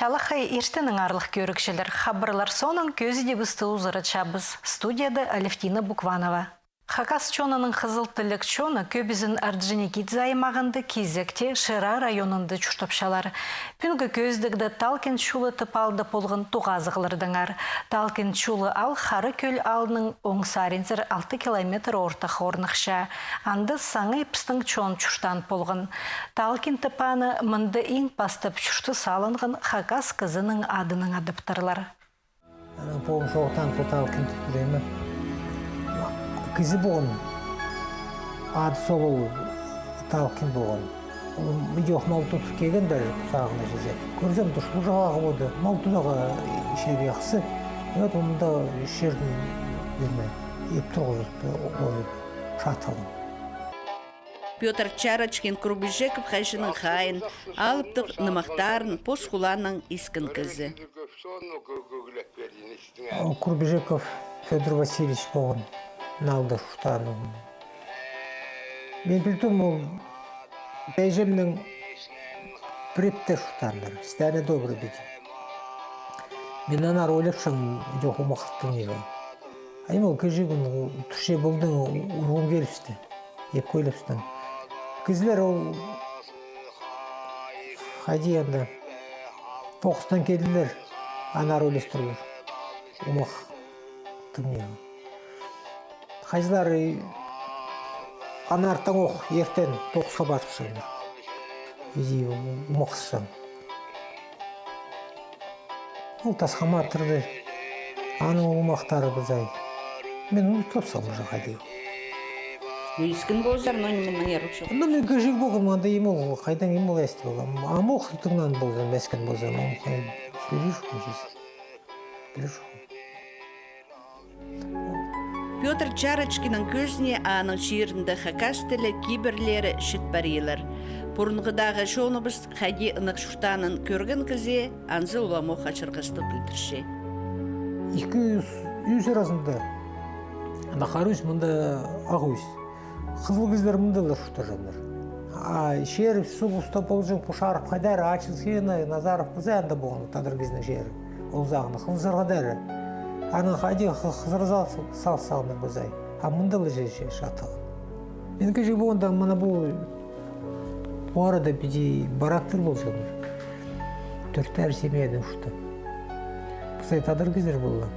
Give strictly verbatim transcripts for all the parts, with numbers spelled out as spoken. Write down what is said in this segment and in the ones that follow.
Талаххай иртеннең, аарлығ кӧрігҷілер. Хабарлар соонаң кӧзідібісті узаратчабыс. Студияда Алевтина Букванова. Хакас чонының хызыл тілліг чоны кӧбізін Орджоникидзе аймағында, кизекте Шира районында чуртапчалар. Пӱӱнгі кӧзідігде Талкин чулы тіп аалда полған тоғазығлардаңар. Талкин чулы аал Хара Кӧл аалның оң саринзар алты километр ортах орныхча. Анда саңай пістің чон чуртаан полған. Талкин тіп ааны мында иң пастап чуртас салынған хакас кізінің адынаң адыптырлар. Анаң полған чоохтаан пу Талкин тіп тур ниме. Кізі полған, ады Солол Талкин полған. Ол идӧк мал тут килгеннер, сағынча чізе. Кӧрзем, туш пу чағаа полды. Мал тутарға чир чахсы. И вот мында чирін ниме, ит турғызып, ол чаталың. Пётр Чарочкин Курбижеков хаҷанның хайиин, алыптығ нымахтарын пос хулаанаң искен кізі. Ол Курбижеков Фёдор Васильевич полған, налда чуртаан. Мин пілдім, ол пеҷемнең пірепте чуртааннар, стане добрый пиди. Мин анар ойлапчам, идӧк омахтың ниме. Ай, ол кічіг кӱн, турча полдың, урғым килібісті. Еп ойлапчам. Кізілер ол хайди анда тоғыстаң келділер, анар ойластырлар. Омах тыңнирға. Хайзылары анартаң ох иртен тоғысха парыбысчаңнар. Иди омахсаң. Ол тасхама тырды. Аның омахтары пызай. Мин ундутып салғам уже хайди. Ну, искен ползар, но ниме, мин ярылча. Ну, мин кічіг полғам, анда ниме ол, хайдаң ниме ол эсті полғам. Ам ох тыңнаан ползам, эскен ползам, ам хайдаң. Пілчем. Пётр Чарочкиннің кӧзіне аның чирінде хакас тілі кибірлері чіт парирлар. Пурунғыдағы чоныбыс хайди ынағ чуртаанын кӧрген кізее анзы уламох ачырғастығ пілдірче. Ікі ӱс, ӱс аразында. Анда хара ӱс, мында ағ ӱс. Хызыл кізілер мындағлар чуртаҷаңнар. А чир суғ уста полҷаң, пу Шарып хайдар, Ачыл сині, Назаров пызай анда полған, тадар кізінің чирі. Ол сағында хызырға даа. Анаң хайди хы-, хызыр сал-, сал-, салғаннар пызай. А мындағлар че, че, чаталар. Мин кічіг полғанда мына пу, пу арада пиди барактар полҷаңнар. Тӧртер семьядаң чуртаан. Пызай тадар кізілер полған.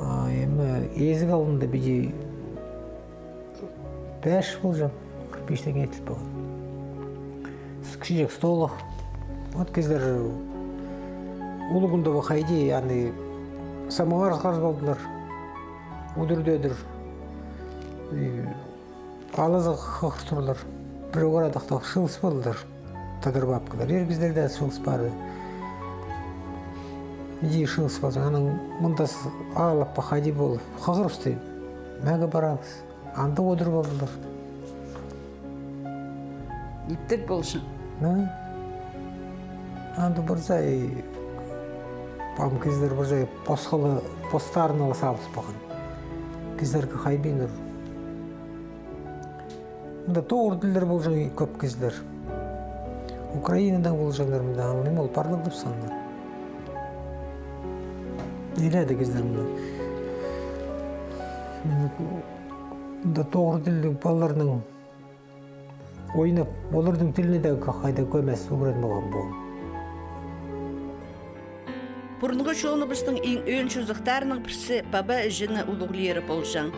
А, ниме, ізік алнында пиди пеш полҷаң, кирпичтең иділ полған. С-, кічіҷек столы. Вот кізілер улуғ кӱнде хайди, аны самовар сығарып алдылар. Удур-тӧдір. И алызы хығыр турлар. Пір ӧк арадахтығ шылыс полдылар. Тадар папкалар. Ир кізілерде шылыс парды. Иди шылыс полҷаң. Анаң мында с-, алып па хайди полып. Хығырыбысты. Мағаа парабыс. Анда одыр полдылар. Иптіг полҷаң. Ну, анда пір сай, пам кізілер пір сай посхалы, постарына ла сабыс паған. Кізілерге хайбиннер. Мында тоғыр тіллер полҷаң кӧп кізілер. Украинадаң полҷаңнар мында, аны ол парлығ тіп саннар. Иледе кізілер мында. Мында тоғыр тілліг палаларның ойнап, олардың тіліне де хайда кӧмес ӱгрен полған пу. Пурунғы чоныбыстың иң ӧӧн чозахтарының пірсі паба-іҷені улуғлиры полҷаң.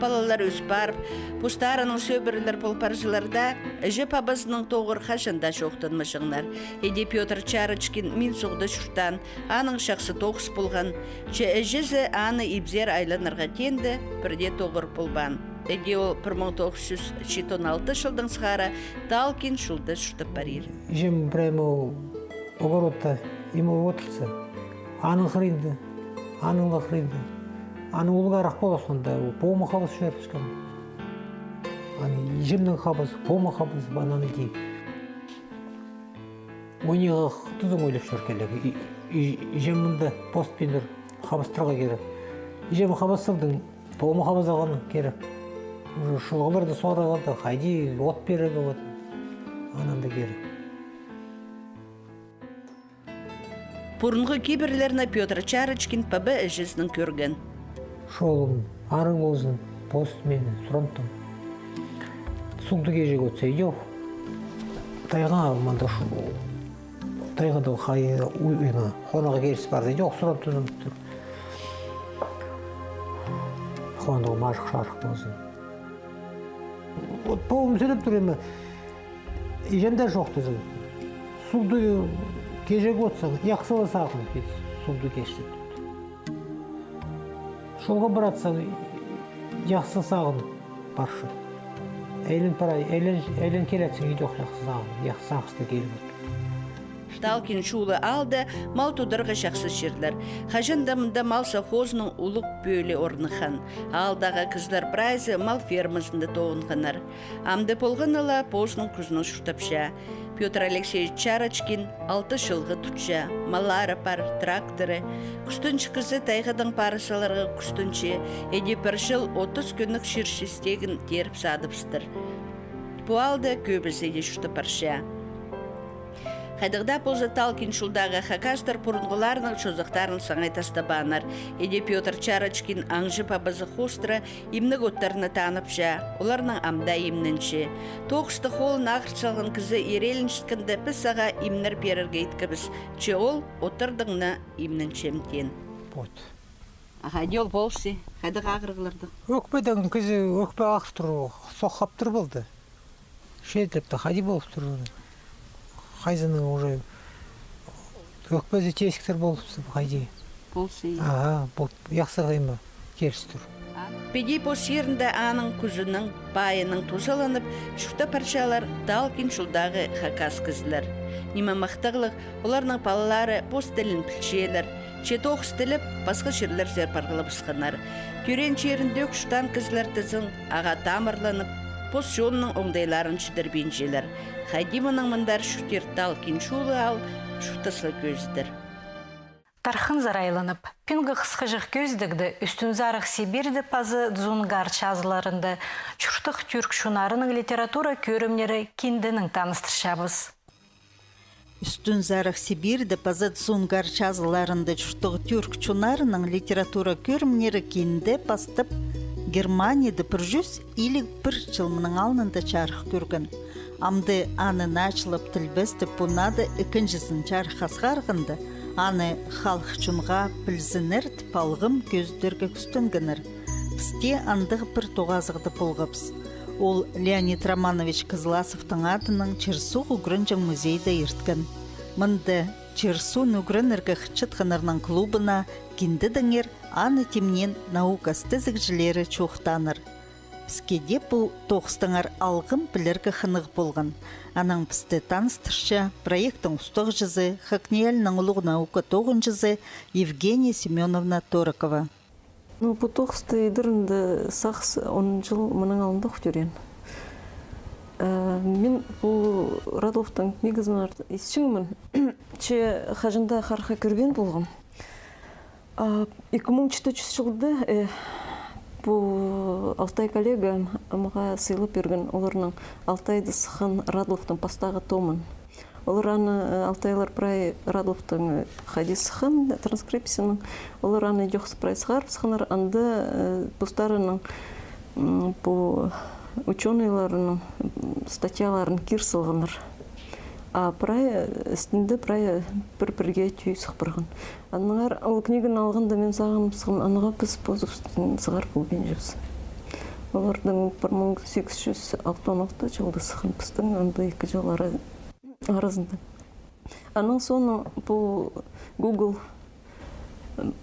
Палалар ӧс парып, постарының сӧбірелер пол парҷыларда, іҷе-пабазынаң тоғыр хаҷан даа чоохтанмаҷаңнар. Иди Пётр Чарочкин мин соғда чуртаан, аның чахсы тоғыс полған. Че іҷезі аны ибзер айланарға теенде, пірдее тоғыр полбаан. Іди ол пір муң тоғыс чӱс читон алты чылдаң сығара Талкин чулда чуртап парир. Іҷем прямо огородта ниме одырча. Аның хыринда, аның ла хыринда. Аның улуғ арах полысханда, пома хабыс чӧрібіскен. Аны іҷемнің хабыс, пома хабыс, бананы ки. Ойнирға тузың ойлап чӧр килек. И, и, іҷем мында пост пинер, хабыстырарға кирек. Іҷем хабыс салдың, пома хабыс алған кирек. Уже шылғыларды сорарға да, хайди от пирерге вот. Ананда кирек. Пурунғы кибірлерні Пётр Чарочкин паба іҷезінең кӧрген. Чолың арығ ползын, пост мин сурантым. Суғда кежек отса идӧк. Тайға мында шу-, тайғада хай уйна. Хонаға киліс парза идӧк, сурантым. Хонаға мажых-шажых ползын. Вот полым сӧлеп тур, эме, иҷем дее чох тізең. Суғда кежек отсаң, яхсыла сағын, суғда кешті. Чолға паратсаң, яхсы сағын паршы. Айлан парай, айлан, айлан килетсең, идӧк яхсы сағын, яхсы сағысты киліп отыр. Талкин чулы аалда мал тударға чахсы чирлер. Хаҷан даа мында мал совхозының улуғ пӧлии орныххан. Аалдағы кізілер прайзы мал фермазында тоғынғаннар. Амды полғаны ла позының кӱзінең чуртапча. Пётр Алексеевич Чарочкин алты чылғы тутча, маллары пар, тракторы. Кӱстенҷік кізі тайғадаң пара саларға кӱстенче, іди пір чыл отыс кӧнік чир-чистегін тееріп садыбыстыр. Пу аалда кӧбізі дее чуртап парча. Хайдағ даа полза, Талкин чулдағы хакастар пурунғыларының чозахтарын саңай тастабааннар. Іди Пётр Чарочкин аңҷы пабазы хоостыра имніг оттарны танапча, оларнаң ам даа имненче. Тоғысты холын ағырт салған кізі ирееленчеткенде, піс ағаа имнер пирерге иткебіс, че ол оттардаң на имненчем теен. Вот. Аха, дее ол полысча, хайдағ ағырығлардаң? Ӧкпедең кізі, ӧкпе ағыртыр, сох хаптыр полды. Шетлеп те хайди полып тур. Хайзының уже ӧкпезі тесіктер полып тур, хайди. Полысча. Аха, пол-, яхсы хайма, киліс тур. Піди пос чирінде аның кӱзінең, пайынаң тузаланып, чуртап парчалар Талкин чулдағы хакас кізілер. Ниме махтағлығ, оларның палалары пос тілін пілчелер, че тоғыс тілеп, пасха чирлерзер парғлабысханнар. Тӧреен чирінде ӧк чуртаан кізілер тізең, ағаа тамырланып, пос чонының оңдайларын чідірбинчелер. Хайди мынаң мындар чуртир Талкин чулы аал чуртасла кӧзідер. Тархынзар айланып, пӱӱнгі хысхаҷах кӧзідігде Ӱстӱн Сарығ Сибирьде паза Дзунгар чазыларында чуртығ тӱрк чоннарының литература кӧрімнері кинденең таныстырчабыс. Ӱстӱн Сарығ Сибирьде паза Дзунгар чазыларында чуртығ тӱрк чоннарының литература кӧрімнері кинде пастап Германияда пір чӱс илиг пір чыл мының алнында чарых кӧрген. Амды аны начылап тілбестеп, пу нада ікінҷізін чарыхха сығарғанда, аны халых чонға пілзіннер тіп алғым кӧзідерге кӱстенгеннер. Піс те андағ пір тоғазығда полғабыс. Ол Леонид Романович Кызласовтың адынаң чир-суғ ӱгренҷең музейде ирткен. Мында чир-суғ ӱгренерге хынчатханнарның клубына киндедеңер аны тимнеен наука істезігҷілері чоохтааннар. Піске дее пу тоғыстаңар алғым пілерге хынығ полған. Анаң пісті таныстырча проекттің устағҷызы, ХакНИИЯЛИ-ның улуғ наука тоғынҷызы Евгения Семёновна Торокова. Ну, пу тоғысты идерінде сағыс он чыл мының алнында ох тӧреен. Э, мин пу Радловтың книгазын ар-, исчеңмін, че хаҷан даа харха кӧрбеен полғам. А, ікі муң читі чӱс чылда, э, пу Алтай коллега мағаа сыйлап пирген оларның Алтайда сыххан Радловтың пастағы томын. Олар аны, э, алтайлар прай Радловтың, э, хайди сыххан транскрипцияның. Олар аны идӧк прай сығарыбысханнар, анда, э, постарының, м, пу учёныйларының, м, статьяларын кир салғаннар. А прай, э, істінде прай, э, пір-пірге тӱӱй сых парған. Аннаңар ол книганы алғанда мин сағыныбысхам, аннаға піс позыбыстың сығар полбинчабыс. Оларның пір муң сигіс чӱс алтон алты чылда сыххан, пістің анда ікі чыл ара-, аразында. Анаң соонаң пу Google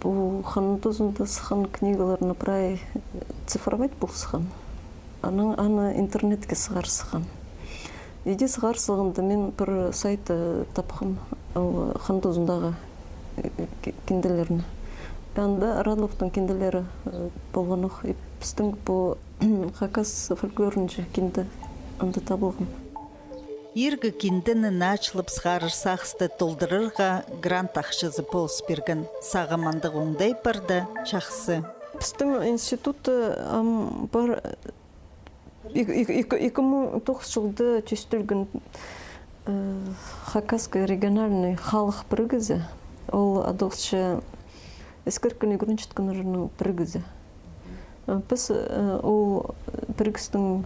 пу Ханның тузында сыххан книгаларны прай цифровать пол сыххан. Анаң аны интернетке сығар сыххан. Иди сығар салғанда мин пір сайт, э, тапхам, ол Хан тузындағы, э, ки-, кинделерні. Анда Радловтың кинделері, э, полған ох. И пістің пу хакас фольклорынҷа кинде анда табылған. Иргі киндені начылап сығарар сағысты толдырарға грант ахчазы полыс пирген. Сағам андағ оңдай парда чахсы. Пістің институтта, ам, пар, ікі, ікі, ікі, ікі муң тоғыс чылда тӧстелген, э, Хакасская региональная халых пірігізі. Ол адалча «Іскерген ӱгренчеткеннернің пірігізі». Э, піс, э, ол пірігістің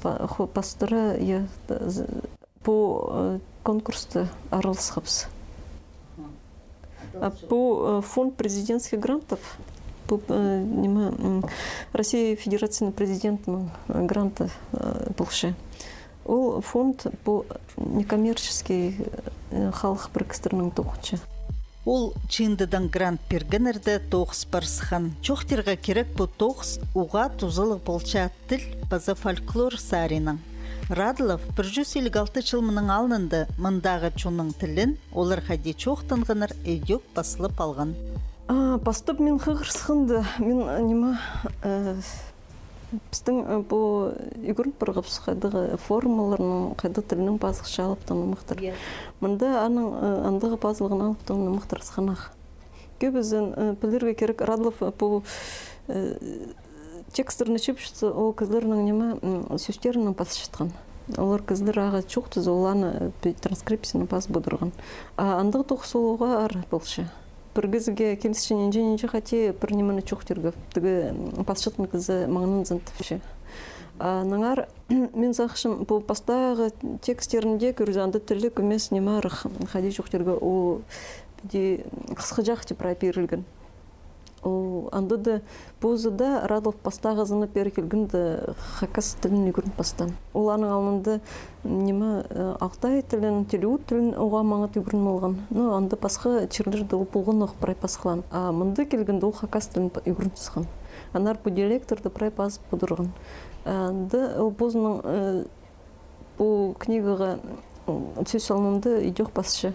па-, хо-, пастыра, я, з-, пу, э, конкурста араласхабыс. А пу, э, фонд президентских грантов, пу, э, ниме, м, Россия Федерацияның президентінің, э, гранты, э, полча. Ол фонд пу некоммерческий, э, халых пірігістернің тоғынча. Ол чыындыдаң грант пиргеннерде тоғыс парысхан. Чоохтирға кирек, пу тоғыс уғаа тузалығ полча тіл паза фольклор саринаң. Радлов пір чӱс илиг алты чыл мының алнында мындағы чонның тілін, олар хайди чоохтанғаннар, ідӧк пазылып алған. А, пастап мин хығырысханда, мин, э, ниме, э, пістің, э, пу ӱгрен парғабыс хайдағ формаларның, хайдағ тілнің пазығҷы алыптығ нымахтар. Мында аның, э, андағ пазылған алыптығ нымахтар сығанах. Кӧбізін, э, пілерге кирек, Радлов, э, пу, э, текстерні чыыпчатса, ол кізілернің ниме, м, сӧстерінең пасчатхан. Олар кізілер ағаа чоохтаза, ол аны, э, пе-, транскрипцияны пазып одырған. А андағ тоғыс ол уғаа аар полча. Пір кізіге килісче нинҷе-нинҷе хати пір нимені чоохтирға. Тігі, м, пасчатхан кізі маңнанзын тіпче. А наңар, мин сағынчам, пу пастағы текстерінде кӧрзе, анда тілі кӧмес ниме арах, хайди чоохтирға, ол піди хысхаҷах тіп прай пирілген. Ол анда даа позы даа Радлов пастағызына пеер килгенде хакас тілін ӱгрен пастаан. Ол аның алнында ниме, э, алтай тілін, телеу тілін уғаа маңат ӱгрен алған. Но анда пасха чирлерде ол полғанох прай пасхалаан. А мында килгенде ол хакас тілін па-, ӱгрен сыххан. Аннаңар пу диалектерді прай пазып одырған. Анда ол позының, э, пу книгаға, м, сӧс алнында идӧк пасча.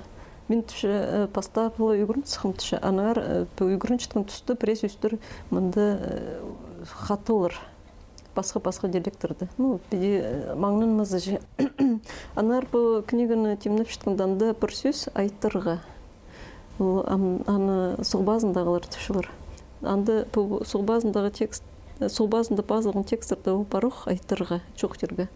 Мин тіпче, э, пастап ла ӱгрен сыххам тіпче. Аннаңар, э, пу ӱгренчеткен туста пірее сӧстер мында, э, хатылар. Пасха-пасха диалектерде. Ну, піди, э, маңнанмазы чи. Аннаңар пу книганы тимнепчеткенде анда пір сӧс «айтарға». Ол ам-, аны суғ пазындағылар тіпчелер. Анда пу суғ пазындағы текст, э, суғ пазында пазылған текстерде ол пар ох «айтарға», чоохтирға.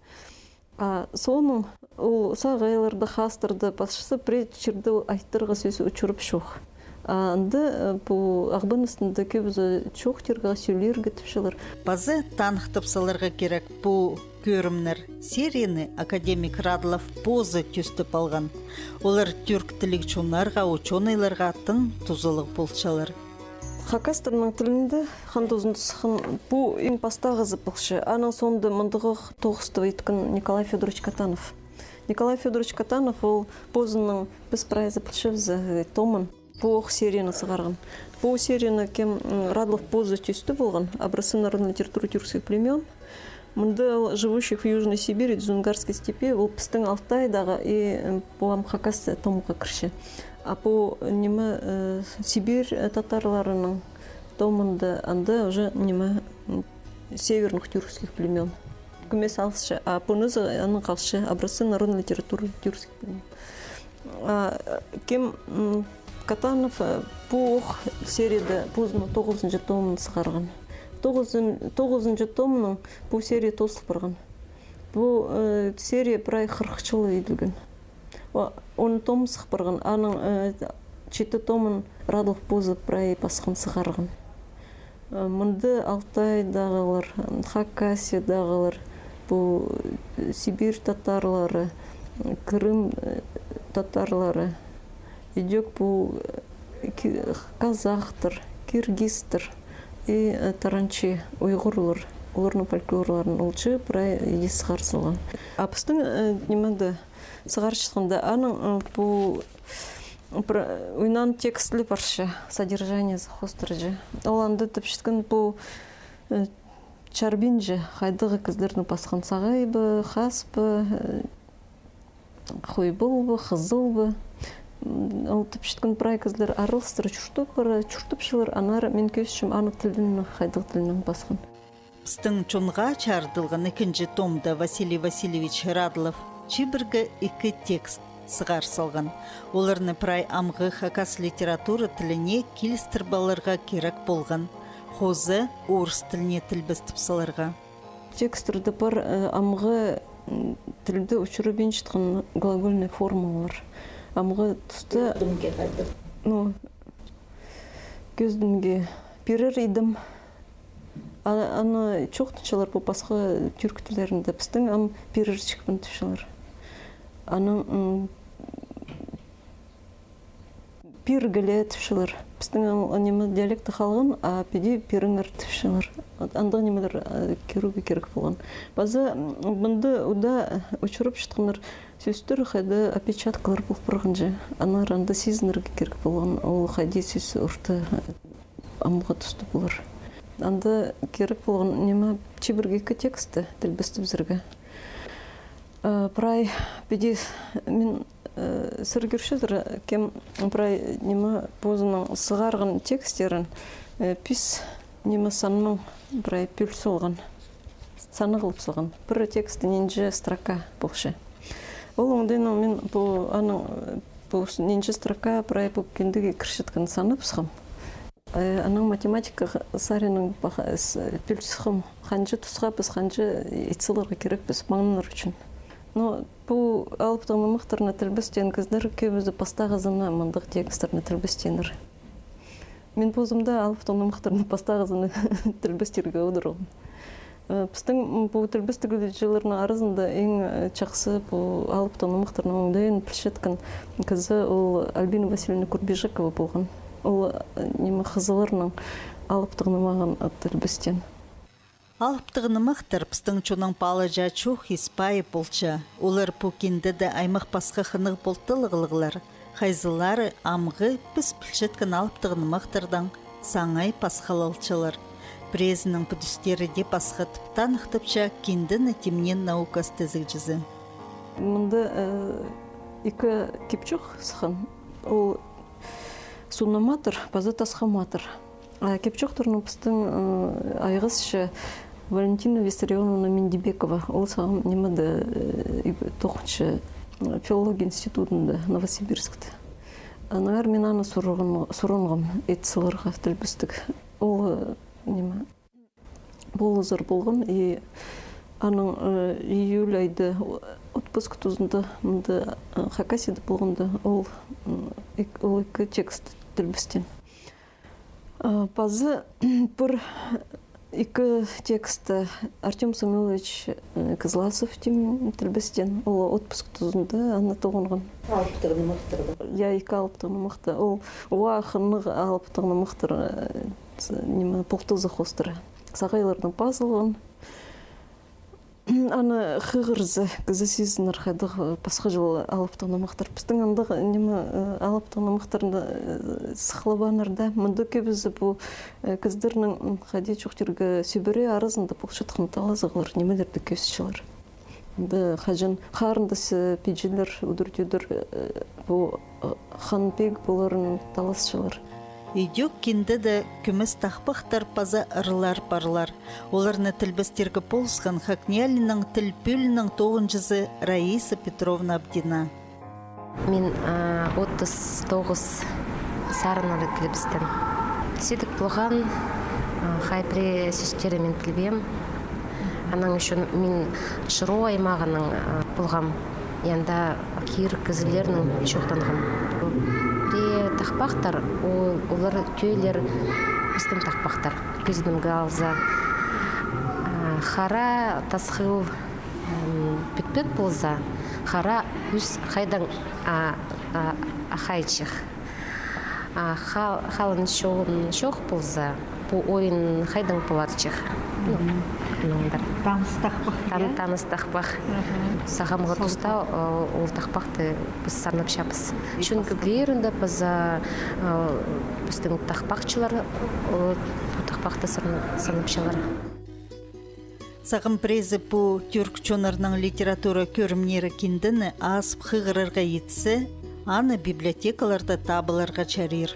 А соонаң ол сағайларда, хаастарда пасчаза, пірее чирде ол «айтарға» сӧс учурап чох. А анда, э, пу Ағбан істінде кӧбізі чоохтирға, сӧлирге тіпчелер. Паза таныхтап саларға кирек, пу кӧрімнер серияны академик Радлов позы тӧстеп алған. Олар тӱрк тіліг чоннарға, учёныйларға тың тузалығ полчалар. Хакастарның тілінде хан тузында сыххан пу иң пастағызы полча. Аның соонда мындағ тоғысты иткен Николай Фёдорович Катанов. Николай Фёдорович Катанов ол позының, піс прайзы пілчебіс, э, томын, пу ох серияны сығарған. Пу серияны кем, м, Радлов позы тӧстеп алған, «Образцы народной литературы тюркских племён». Мында ол «Живущих в Южной Сибири и Джунгарской степи», ол пістің Алтайдағы и, м, пу ам хакас томға кірче. А пу, ниме, э, Сибирь, э, татарларының томында, анда уже, ниме, м, «северных тюркских племён». Кӧмес алысча, а пу ноза аның халча, «Образцы народной литературы тюркских племён». А, кем, м, Катанов, э, пу ох серияда позының тоғызынҷы томын сығарған. Тоғызын-, тоғызынҷы томның пу серия тоозыл парған. Пу, э, серия прай хырых чыл иділген. О-, он том сых парған, аның, э, читі томын Радлов позы прай пасхан, сығарған. Э, мында Алтайдағылар, Хакасиядағылар, пу, э, Сибирь татарлары, Крым, э, татарлары, идӧк пу, э, ки-, казахтар, киргизтер и, э, таранчи, уйғурлар, оларның фольклорларын ол чи прай иди сығар салған. А пістің, э, нимеде сығарчатханда, аның, э, пу пір, э, ойнаан текстлі парча, содержаниезі хоостыра чи. Ол анда тіпчеткен пу, э, чарбинҷы, хайдағ кізілернің пасхан, сағай ба, хас па, э, хойбал ба, хызыл ба. М, ол тіпчеткен прай кізілер аралыстыра чуртап пара, чуртапчалар, аннаңар мин кӧзітчем, аның тілінең, хайдағ тілінең пасхан. Пістің чонға чарыдылған ікінҷі томда Василий Васильевич Радлов чибіргі ікі текст сығар салған. Оларны прай амғы хакас литература тіліне килістіріп аларға кирек полған. Хоза орыс тіліне тілбестеп саларға. Текстерде пар, э, амғы, м, тілде учурабинчатхан глагольный формалар. Амғы туста Ну, кӧзідімге пирер идім. А-, аны чоохтанчалар пу пасха тӱрк тіллерінде. Пістің ам пирерҷікпін тіпчелер. Анаң, м, пиргіле тіпчелер. Пістің ам, ниме, диалекті халған, а піди пиріңер тіпчелер. Андағ нимелер, а, кӧрерге кирек полған. Паза, м, мында удаа учурапчатханнар сӧстер хайда опечаткалар пол парғанҷа. Аннаңар анда сизінерге кирек полған, ол хайди сӧс орта, э, амғы туста полар. Анда кирек полған ниме, чибіргі ікі тексті тілбестебізерге. Э, прай піди мин, э, сірер кӧрчезер, кем прай ниме позының сығарған текстерін, э, пис ниме саннаң прай пӧл салған. Саннығ салған. Пір тексті нинҷе строка полча. Ол оңдайнаң мин пу, аның, пу с-, нинҷе строка прай пу киндеге кірчеткен санап сыххам. Э, анаң математика х-, саринаң пах-, с-, пӧл сыххам, ханҷа тусха піс, ханҷа ит саларға кирекпіс, маңнанар ӱчӱн. Но пу алыптығ нымахтарны тілбестеен кізілер кӧбізі пастағызына мындағ текстерні тілбестееннер. Мин позым даа алыптығ нымахтарны пастағызына тілбестерге одырғам. Э, пістің, м, пу тілбестіргілеҷілернің аразында иң, э, чахсы пу алыптығ нымахтарның оңдайын пілчеткен кізі ол Альбина Васильевна Курбижекова полған. Ол, э, ниме, хызыларның алыптығ нымағын, э, тілбестеен. Алыптығ нымахтар пістің чонның паалаҷаң чоох ис пайы полча. Олар пу киндеде аймах-пасха хынығ полталығлар. Хайзылары амғы піс пілчеткен алыптығ нымахтардаң саңай пасхалалчалар. Пірезінің пӱдістері дее пасха тіп таныхтапча киндені тимнеен наука істезігҷізі. Мында, э, ікі кип-чоох сыххан. Ол Суна матыр, паза Тасха матыр. А кип-чоохтарны пістің, э, айғасчы Валентина Виссарионовна Миндибекова, ол сағам нимеде, э, тоғынча, э, филология институтында Новосибирскте. Аннаңар мин аны сурынғам, сурынғам ит саларға тілбестіг. Ол, э, ниме, полызар полған, и аның, э, июль айда отпуск тузында мында, э, Хакасияда полғанда ол, м, ик-, ол ікі текст тілбестеен. А, паза пір ікі текст Артём Самойлович, э, Кызласов тим тілбестеен. Ол отпуск тузында аны тоғынған. Алыптығ нымахтар ба? Я, ікі алыптығ нымахты. Ол уа хынығ алыптығ нымахтар, э, ц-, ниме, полтызы хоостыра. Сағайлардаң пазылған. Аны хығырза, кізі сизінер хайдағ, э, пасха чыл алыптығ нымахтар. Пістің андағ, ниме, э, алыптығ нымахтарны, э, сыхлабааннар даа. Мында кӧбізі пу, э, кізілернің, м, хайди чоохтирға, сӧбіре аразында полчатхан талазығлар, нимелерді кӧзітчелер. Анда хаҷан харындас, э, пиҷелер, удур-тӧдір, э, пу, э, хан-пиг поларын таласчалар. Идӧк киндеде кӧмес тахпахтар паза ырлар парлар. Оларны тілбестерге полысхан ХакНИИЯЛИ-ның тіл пӧлиинің тоғынҷызы Раиса Петровна Абдина. Мин, а, отыс тоғыс сарыннар тілбестеем. Сидік полған, а, хай пірее сӧстерін мин пілбеем. Анаң ӱчӱн мин Шыра аймағынаң, а, полғам. Анда кирек кізілернең чоохтанғам. Пірее тахпахтар, ол, олар тӧӧйлер пістің тахпахтар. Кӧзідімге алза, а, хара тасхыл, м, пӱтпек полза, хара ӱс хайдаң, а, а, ахайчых. А ха-, халын чоғын чоох полза, пу ойын хайдаң поларҷых? Ну, мгм, аннаңар. Таныс тахпах, тан-, я? Таныс тахпах. Аха. Сағамғы туста, э, ол тахпахты піс сарнапчабыс. Чӱнкі кӧрінде паза, э, пістің тахпахчылар, э, пу тахпахты сарн-, сарнапчалар. Сағам пірезі пу тӱрк чоннарның литература кӧрімнері киндені азып хығырарға итсе, аны библиотекаларда табыларға чарир.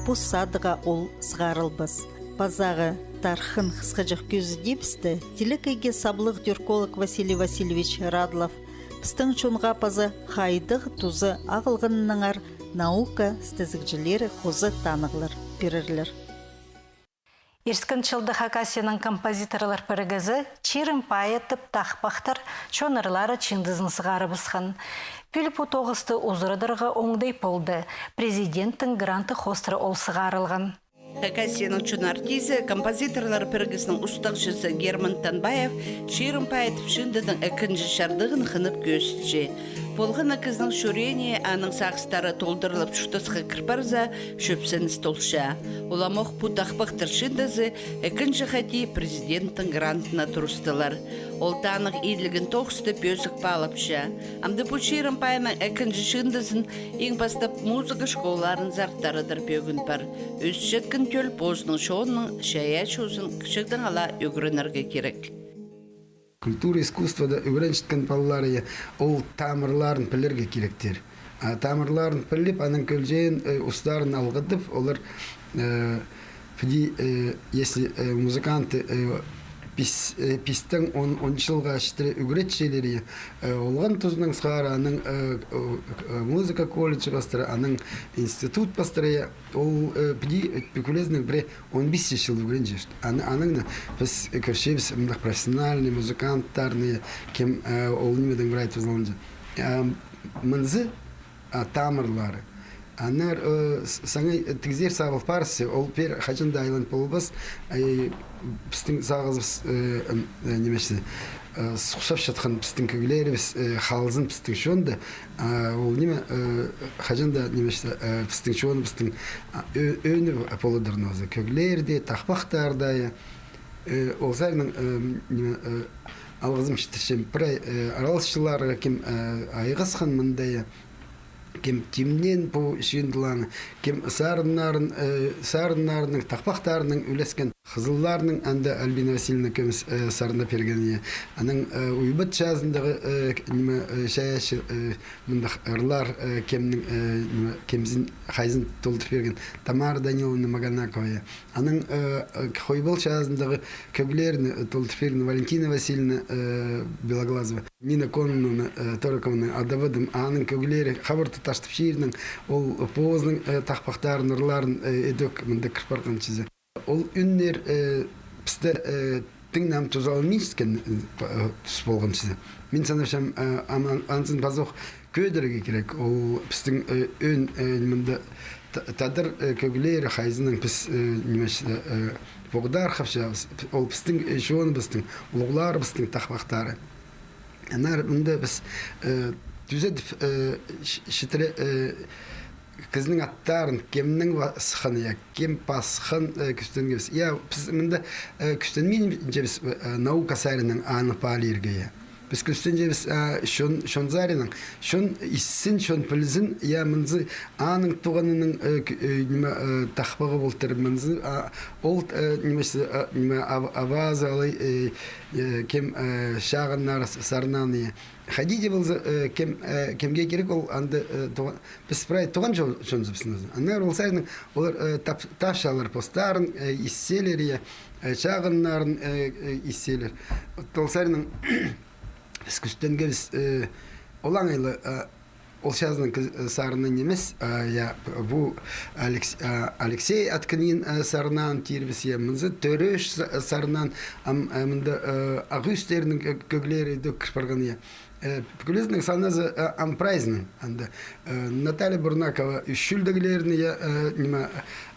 Пос садыға ол сығарылбас. Пазағы тархын хысхаҷах кӧзідібісті, телекейге саблығ тюрколог Василий Васильевич Радлов пістің чонға паза хайдағ тузы ағылғанынаңар наука істезігҷілері хоза танығлар пирерлер. Ирткен чылда Хакасияның композиторлар пірігізі «Чирім пай» тіп тахпахтар, чон ырлары чыындызын сығарыбысхан. Піл пу тоғысты узарадарға оңдай полды. Президенттің гранты хоостыра ол сығарылған. Хакасияның чон артизі, композиторлар пірігізінің устағҷызы Герман Танбаев «Чирім пай» тіп чыындыдың ікінҷі чардығын хынып кӧзітче. Полған на кізінің чӱреене аның сағыстары толдырылып чуртасха кір парза, чӧпсеніс толча. Уламох пу тахпахтар чыындызы ікінҷі хати президенттің грантына турыстылар. Ол танығ иділген тоғысты пӧзік паалапча. Амды пу «Чирім пайның» ікінҷі чыындызын иң пастап музыка школаларынзар тарадар пӧгін пар. Ӧсчеткен тӧл позының чонының чайаачызын кічігдең ала ӱгренерге кирек. Культура, искусствода ӱгренчеткен палалары ол тамырларын пілерге киректер. А тамырларын піліп, аның кӧлҷеен, э, устарын алғыдып, олар, э, піди, э, если, э, музыканты, э, пис-, э, пистең он, он чылға читіре ӱгретчелер, э, олған тузынаң сығара аның, э, э, музыка колледжі пастыра, аның институт пастыра, ол, э, піди, э, пӱкӱлезінең пірее он пис чыл ӱгренче. Аны, анаң на піс кӧрчебіс мындағ профессиональный музыканттарны, кем, э, ол нимедең прай тузаланча. А мынзы, а, тамырлары. Аннаңар, э, с-, саңай, э, тігзер сабыл парсы, ол пеер хаҷан даа айлан полбас, э, пістің сағызыбыс, э, м, э, ниме чи, э, сухсапчатхан пістің кӧглерібіс, э, халзын пістің чонда, а, ол ниме, э, хаҷан даа ниме чи, э, пістің чоны, пістің, а, ӧ-, ӧӧні поладыр ноза. Кӧглер дее, тахпахтар даа, я. Э, ол саринаң, э, ниме, э, алғызым читірчем прай, э, араласчыларға, кем, э, айғасхан мында, я. Кем тимнеен пу чыындыларны, кем сарыннарын, э, сарыннарының, тахпахтарының ӱлескен хызылларының, анда Альбина Васильевна кӧмес, э, сарнап пирген, я. Анаң, э, уйбат чазындағы, э, ниме, э, чайаачы, э, мындағ ырлар, э, кемнің, э, ниме, кемзін, хайзын толдыр пирген Тамара Даниловна Маганакова, я. Анаң, э, э, хойбал чазындағы кӧглерні, э, толдыр пирген Валентина Васильевна, э, Белоглазова. Нина Кононовна, э, Торокованы адабадым, аның кӧглері хабарты таштып чирнең, ол позының, э, тахпахтарын, ырларын, э, идӧк мында кір парған чізе. Ол ӱннер, э, пісте, э, тың нам тузаланминчатхан, э, па-, э, тус полған чізе. Мин санапчам, э, ам-, ан-, анзын пазох кӧдірерге кирек. Ол пістің, э, ӧӧн, э, мында та-, тадар, э, кӧглері, хайзынаң піс, э, ниме чи, э, поғдархапчабыс. Ол пістің, э, чоныбыстың, улуғларыбыстың тахпахтары. Аннаңар мында піс, э, тӱзедіп, э, ч-, читіре, э, кізінің аттарын, кемнің пасханы, я, кем пасхан, э, кӱстенгебіс. Я, піс мында, э, кӱстенминчебіс, э, наука саринаң аны паалирға, я. Піс кӱстенчебіс, а, чон, чон саринаң, чон исчін, чон пілзін, я, мынзы аның туғанының, э, к-, э, ниме, э, тахпағы полтыр, мынзы, а, ол, э, ниме, а, ниме, ав-, авазы алай, э, э, кем, э, чағыннар с-, сарнаан, я. Хайди даа полза, э, кем, э, кемге кирек ол, анда, э, туға-, піс прай туған чон-, чонзыбыс. Аннаңар ол саринаң олар, э, тап-, тапчалар постарын, э, исчелер, я, э, чағыннарын, э, э, исчелер. Ол саринаң піс кӱстенгебіс, э, олаңай ла, э, ол чазының кіз-, э, сарыны нимес, а, я, п-, пу Алекс-, а, Алексей Откинин, э, сарнаан тирбіс, я, мынзы Тӧрӧш са-, сарнаан, ам, э, мында, э, Ағ Ӱстернің кӧ-, кӧглері дее кір парған, я. Э, пӱкӱлезінің саназы, э, ам прайзының, анда, э, Наталья Бурнакова ӱс чӱлдегілерні, я, э, ниме,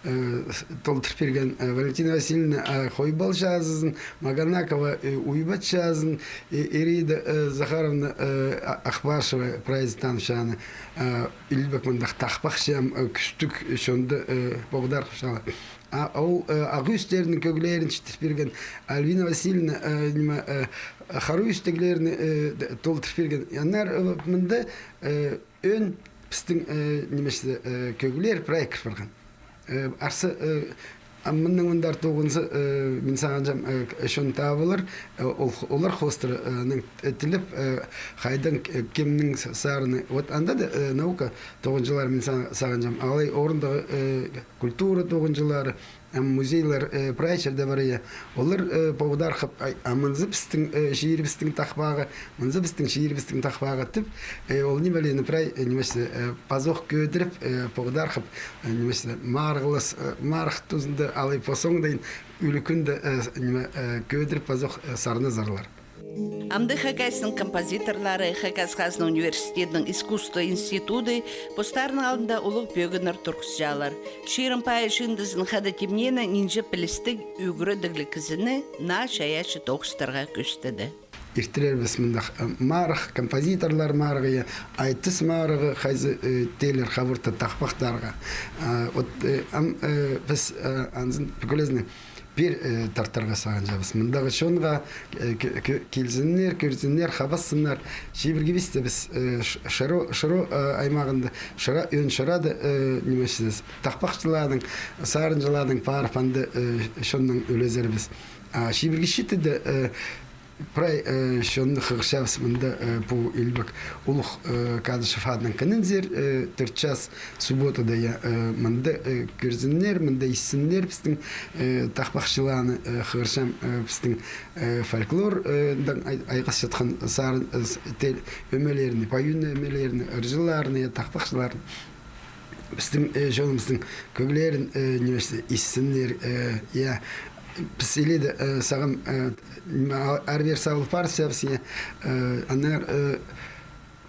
э, с-, толдыр пирген, э, Валентина Васильевна, э, хойбал чазызын, Маганакова, э, уйбат чазын, э, Ирида, э, Захаровна, э, А-, Ахпашева, прайзы танчаны, э, илбек мындағ тахпахчам, э, кӱстіг, э, чонды, э, поғдархапчалар. А ол, э, Ағ Ӱстернің кӧглерін читір пирген Альбина Васильевна, э, ниме, э, Хара Ӱстеглерні, э, д-, толдыр пирген. Аннаңар, э, мында, э, ӧӧн пістің, э, ниме чи, э, кӧглер прай кір парған. Э, арса, э, а мыннаң мындар тоғынза, э, мин сағынчам, э, чон табылар, э, ол, олар хоостыра, э, ның, э, тілеп, э, хайдаң, э, кемнің с-, сарыны. Вот анда даа, э, наука тоғынҷылары, мин са-, сағынчам, алай орындағы, э, культура тоғынҷылары, Ам музейлер, э, прай чирде пар, я. Олар, э, поғдархап, ай, а мынзы пістің, э, чирібістің тахпағы, мынзы пістің чирібістің тахпағы тіп, э, ол нимелерні прай, э, нимес, э, пазох кӧдіріп, э, поғдархап, э, нимес, марығлас, э, марығ тузында, алай по соңдайын ӱлӱкӱнде, э, ниме, э, кӧдіріп пазох, э, сарназарлар. Амды Хакасияның композиторлары, Хакас хазна университедінің искусство институды постарының алнында улуғ пӧгіннер турғысчалар. Чирім пайы чыындызын хада тимнеені нинҷе пілістіг, ӱгредігліг кізіні наа чайаачы тоғыстарға кӧстеді. Иртірербіс мындағ, э, марығ, композиторлар марығы, я, айтыс марығы, хайзы, э, теелер хабырта тахпахтарға. А, от, э, ам, э, піс, э, анзын пӱкӱлезінең пир, э, тартарға сағынчабыс. Мындағы чонға, э, кӧ-, кӧ-, килзіннер, кӧрзіннер, хабассыннар. Чибіргі пісте піс, э, Ш-, Шыра, Шыра, э, аймағында, Шыра, Ӧӧн Шырада, э, нимес, тахпахчыларның, сарынҷыларның парып, анда, э, чоннаң ӱлезербіс. А чибіргі читіде, э, прай, э, чонны хығырчабыс мында, э, пу илбек улуғ, э, Кадышев адынаң кінінзер, э, тӧрт час субботада, я, э, мында, э, кӧрзіннер, мында иссіннер пістің, э, тахпахчыларны, э, хығырчам, э, пістің, э, фольклор, э, даң ай-, айғасчатхан сарын, э, с-, тел-, ӧмелерні, паюн ӧмелерні, ырҷыларны, я, тахпахчыларны. Пістің, э, чоныбыстың кӧглерін, э, нимес, иссіннер, э, я. Піс иледе, э, сағам, э, ниме, а-, ары-пеер сабыл парыбысчабыс, я. Э, аннаңар, э,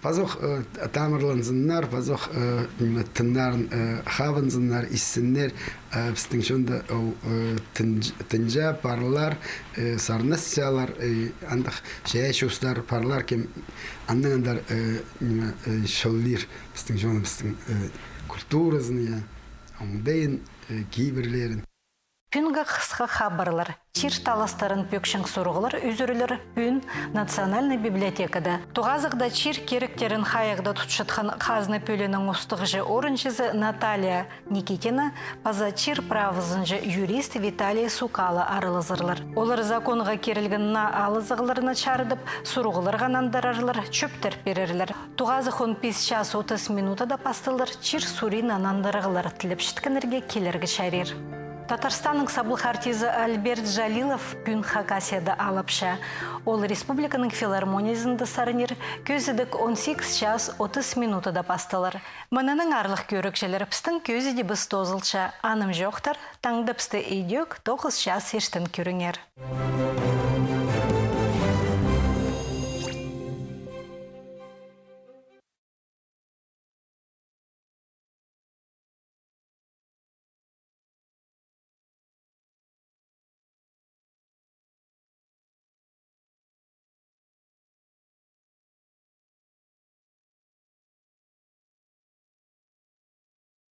пазох, э, тамырланзыннар, пазох, э, ниме, тыннарын, э, хабынзыннар, иссіннер, э, пістің чонда ол, э, тынҷ-, тынҷа парлар, э, сарнасчалар, э, андағ чайаачы устар парлар, кем аннаң андар, э, ниме, э, чоллир пістің чоныбыстың, э, культуразын, я, оңдайын, э, кибірлерін. Пӱӱнгі хысха хабарлар. Чир таластарын пӧкчең сурығлар ӱзӱрілер пӱӱн Национальнай библиотекада. Тоғазығда чир киректерін хайығда тутчатхан хазна пӧлиинің устағҷы орынҷызы Наталья Никитина паза чир правозынҷа юрист Виталий Сукало аралазарлар. Олар законға кирілген наа алызығларны чарыдып, сурығларға нандырарлар, чӧптер пирерлер. Тоғазығ он пис час отыс минутада пасталар, чир сурина нандырығлар тілепчеткеннерге килерге чарир. Татарстанның саблығ артизі Альберт Джалилов пӱӱн Хакасияда алапча. Ол республиканың филармониязында сарнир, кӧзідіг он сигіс час отыс минутада пасталар. Мынынаң, аарлығ кӧрігҷілер, пістің кӧзідібіс тоозылча. Анымҷохтар, таңда пісті идӧк тоғыс час иртен кӧріңер.